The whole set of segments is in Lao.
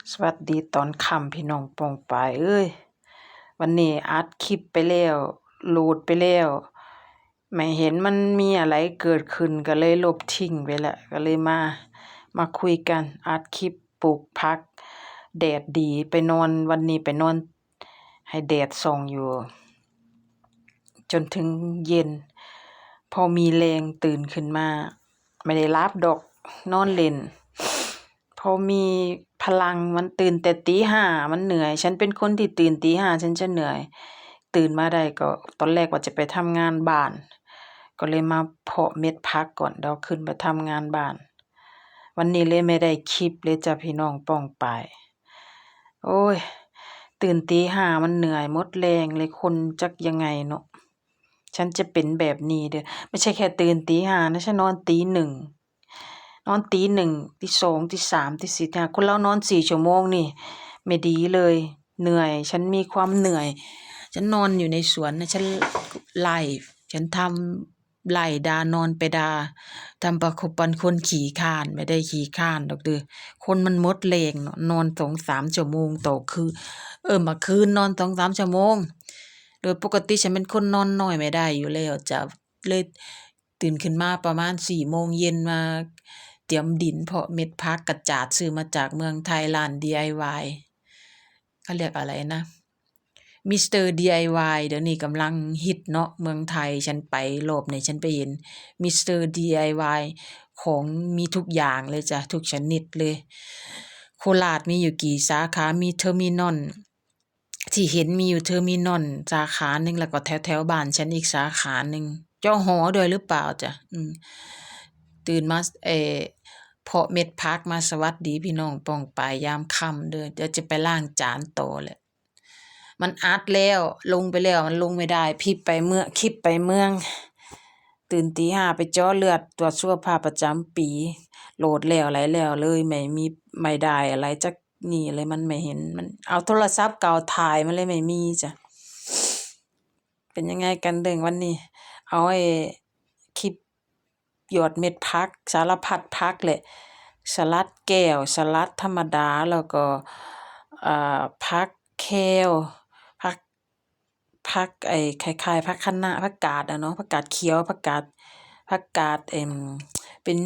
ສະຫວັດດີຕອນຄ່ຳພີ່ນ້ອງປ້ອງປາຍເອີຍ. ວັນນີ້ອັດຄລິບໄປແລ້ວ ໂຫຼດໄປແລ້ວ ໄມ່ເຫັນມັນມີອະໄລເກີດຂຶ້ນ ກໍເລີຍລົບຖິ້ມໄປລະ ກໍເລີຍມາ ມາຄຸຍກັນ ອັດຄລິບປູກຜັກ ແດດດີ ໄປນອນ ວັນນີ້ໄປນອນໃຫ້ແດດສ່ອງຢູ່ ຈົນເຖິງເຢັນ ພໍມີແຮງຕື່ນຂຶ້ນມາ ໄມ່ໄດ້ຫຼັບດອກ ນອນຫຼິ້ນ ພໍມີພະລັງ. ມັນຕື່ນແຕ່ຕີຫ້າ ມັນເໜື່ອຍ ສັນເປັນຄົນທີ່ຕື່ນຕີຫ້າ ສັນຈະເໜື່ອຍ ຕື່ນມາໄດ້ກໍ ຕອນແລກວ່າຈະໄປທຳງານບ້ານ ກໍເລີຍມາເພາະເມັດຜັກກ່ອນ ດຽວຂຶ້ນໄປທຳງານບ້ານ. ວັນນີ້ເລີຍໄມ່ໄດ້ຄລິບເລີຍຈ້າ ພີ່ນ້ອງປ້ອງປາຍ. ໂອ້ຍ ຕື່ນຕີຫ້າມັນເໜື່ອຍ ໝົດແຮງເລີຍ ຄົນຈັກຍັງໄງເນາະ. ສັນຈະເປັນແບບນີ້ເດີ ບໍ່ໃຊ່ແຄ່ຕື່ນຕີຫ້ານະ ສັນນອນຕີໜຶ່ງ ນອນຕີໜຶ່ງ ຕີສອງ ຕີສາມ ຕີສີ່ ຕີຫ້າ ຄົນລາວນອນສີ່ຊົ່ວໂມງນີ້ ແມ່ນດີເລີຍ ເໜື່ອຍ ສັນມີຄວາມເໜື່ອຍ. ສັນນອນຢູ່ໃນສວນນະ ສັນໄລ່ ສັນທຳ ໄລ່ດ່າ ນອນໄປດ່າ ທຳປະຄົບປັນຄົນຂີ້ຄ້ານ ໄມ່ໄດ້ຂີ້ຄ້ານດອກເດີ ຄົນມັນໝົດແຮງເນາະ ນອນສອງສາມຊົ່ວໂມງຕໍ່ຄືນ ເອີ ບາງຄືນນອນສອງສາມຊົ່ວໂມງ ໂດຍປົກກະຕິສັນເປັນຄົນນອນໜ້ອຍໄມ່ໄດ້ຢູ່ແລ້ວຈ້າ ເລີຍຕື່ນຂຶ້ນມາປະມານສີ່ໂມງເຢັນ ມາຕຽມດິນເພາະເມັດຜັກ ກະຈາດຊື້ມາຈາກເມືອງໄທ ຮ້ານດີໄອວາຍ ເຂົາເອີ້ນອະໄລນະ ມິສເຕີດີໄອວາຍ ດຽວນີ້ກຳລັງຮິດເນາະ ເມືອງໄທ. ສັນໄປລອບນີ້ ສັນໄປເຫັນມິສເຕີດີໄອວາຍ ຂອງມີທຸກຢ່າງເລີຍຈ້າ ທຸກຊະນິດເລີຍ. ໂຄລາດມີຢູ່ກີ່ສາຂາ ມີເທີມີນອນ ທີ່ເຫັນມີຢູ່ເທີມີນອນສາຂາໜຶ່ງ ແລ້ວກໍແຖວໆບ້ານສັນອີກສາຂາໜຶ່ງ ເຈົ້າຫໍດ້ວຍຫຼືເປົ່າຈ້າ. ຕື່ນມາ ເພາະເມັດຜັກມາສະຫວັດດີພີ່ນ້ອງປ້ອງປາຍຍາມຄ່ຳເດີ ດຽວຈະໄປລ້າງຈານຕໍ່ແຫຼະ. ມັນອັດແລ້ວ ລົງໄປແລ້ວ ມັນລົງໄມ່ໄດ້ ຄລິບໄປເມືອງ ຄລິບໄປເມືອງ ຕື່ນຕີຫ້າໄປເຈາະເລືອດ ຕວດສຸຂະພາບປະຈຳປີ ໂຫຼດແລ້ວ ໄຫຼແລ້ວເລີຍ ໄມ່ມີ ໄມ່ໄດ້ອະໄລຈັກນີ້ເລີຍ ມັນໄມ່ເຫັນ ມັນເອົາໂທລະສັບເກົ່າຖ່າຍ ມັນເລີຍໄມ່ມີຈ້າ. ເປັນຍັງໄງກັນເດີ ວັນນີ້ ເອົາໄອ້ຄລິບ ຢອດເມັດຜັກ ສາລະພັດຜັກແຫຼະ ສະຫຼັດແກ້ວ ສະຫຼັດທຳມະດາ ແລ້ວກໍ ເອີ ຜັກແຄວ ຜັກ ຜັກໄອ້ຄ້າຍໆ ຜັກຄະນ້າ ຜັກກາດອະເນາະ ຜັກກາດຂຽວ ຜັກກາດ ຜັກກາດ ເອີ່ມ ເປັນ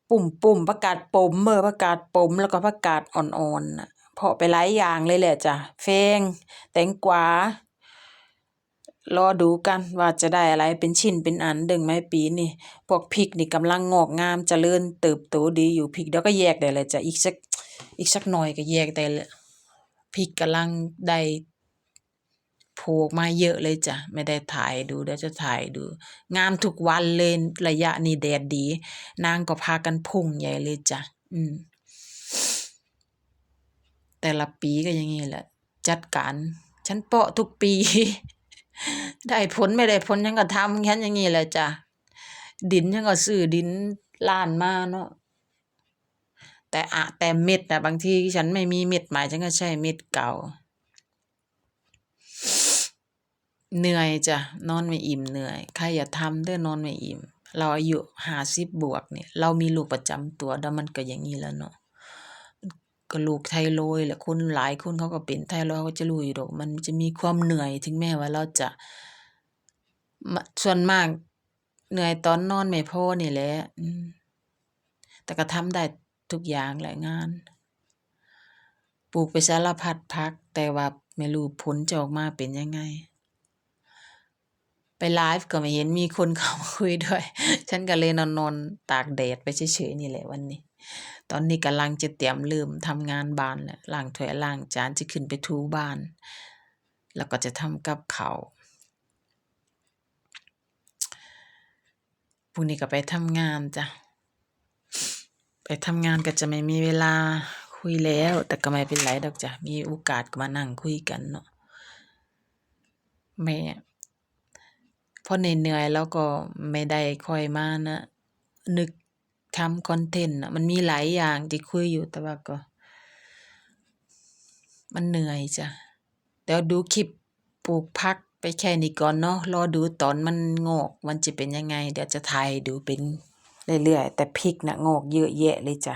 ປຸ້ມໆ ຜັກກາດປົມ ເອີ ຜັກກາດປົມ ແລ້ວກໍຜັກກາດອ່ອນໆນະ ເພາະໄປຫຼາຍຢ່າງເລີຍແຫຼະຈ້າ ແຟງ ແຕງກວາ. ລໍດູກັນວ່າຈະໄດ້ອະໄລເປັນຊິ້ນເປັນອັນເດີ້ ໄມ້ປີນີ້. ພວກພິກນີ້ກຳລັງງອກງາມຈະເລີນເຕີບໂຕດີຢູ່ ພິກດຽວກໍແຍກໄດ້ແລ້ວຈ້າ ອີກສັກ ອີກສັກໜ້ອຍກໍແຍກໄດ້ແລ້ວ. ພິກກຳລັງໄດ້ໂຜອອກມາເຍອະເລີຍຈ້າ ແມ່ໄດ້ຖ່າຍໃຫ້ດູ ດຽວຈະຖ່າຍໃຫ້ດູ ງາມທຸກວັນເລີຍ. ໄລຍະນີ້ແດດດີ ນາງກໍພາກັນພຸ່ງໃຫຍ່ເລີຍຈ້າ. ອືມ ແຕ່ລະປີກໍຢ່າງນີ້ແຫຼະ ຈັດການ ສັນເປາະທຸກປີ ໄດ້ຜົນໄມ່ໄດ້ຜົນຫຍັງກໍທຳຂອງສັນຢ່າງນີ້ແຫຼະຈ້າ. ດິນສັນກໍຊື້ດິນລ້ານມາເນາະ ແຕ່ອະ ແຕ່ເມັດນະ ບາງທີສັນໄມ່ມີເມັດໃໝ່ ສັນກໍໃຊ້ເມັດເກົ່າ. ເໜື່ອຍຈ້າ ນອນໄມ່ອີ່ມເໜື່ອຍ ໃຄຢ່າທຳເດີ້ ນອນໄມ່ອີ່ມ. ລາວອາຍຸຫ້າສິບບວກນີ້ ລາວມີໂລກປະຈຳຕົວ ແລ້ວມັນກໍຢ່າງນີ້ແຫຼະເນາະ ກໍໂລກໄທຣອຍແຫຼະ ຄົນຫຼາຍຄົນເຂົາກໍເປັນໄທຣອຍ ເຂົາກໍຈະຮູ້ຢູ່ດອກ ມັນຈະມີຄວາມເໜື່ອຍ ເຖິງແມ້ວ່າລາວຈະ ມະ ສ່ວນມາກເໜື່ອຍຕອນນອນໄມ່ພໍນີ້ແຫຼະ ອືມ ແຕ່ກໍທຳໄດ້ທຸກຢ່າງແຫຼະງານ ປູກໄປສາລະພັດຜັກ ແຕ່ວ່າໄມ່ຮູ້ຜົນຈະອອກມາເປັນຍັງໄງ. ໄປໄລຟ໌ກໍໄມ່ເຫັນມີຄົນເຂົ້າມາຄຸຍດ້ວຍ ສັນກໍເລີຍນອນໆຕາກແດດໄປເສີຍໆນີ້ແຫຼະວັນນີ້. ຕອນນີ້ກຳລັງຈະຕຽມເລີ່ມທຳງານບ້ານແຫຼະ ລ້າງຖ້ວຍລ້າງຈານ ຈະຂຶ້ນໄປຖູບ້ານ ແລ້ວກໍຈະທຳກັບເຂົ້າ. ພວກນີ້ກໍໄປທຳງານຈ້າ ໄປທຳງານກໍຈະໄມ່ມີເວລາຄຸຍແລ້ວ ແຕ່ກໍໄມ່ເປັນໄລດອກຈ້າ ມີໂອກາດກໍມານັ່ງຄຸຍກັນເນາະ. ແມ່ ພໍເໜື່ອຍໆ ແລ້ວກໍແມ່ໄດ້ຄ່ອຍມານະ ນຶກທຳຄອນເທັນນະ ມັນມີຫຼາຍຢ່າງທີ່ຄຸຍຢູ່ ແຕ່ວ່າກໍ ມັນເໜື່ອຍຈ້າ. ດຽວດູຄລິບປູກຜັກໄປແຄ່ນີ້ກ່ອນເນາະ ລໍດູຕອນມັນງອກ ມັນຈະເປັນຍັງໄງ ດຽວຈະຖ່າຍໃຫ້ດູເປັນເລື້ອຍໆ. ແຕ່ພິກນະງອກເຍອະແຍະເລີຍຈ້າ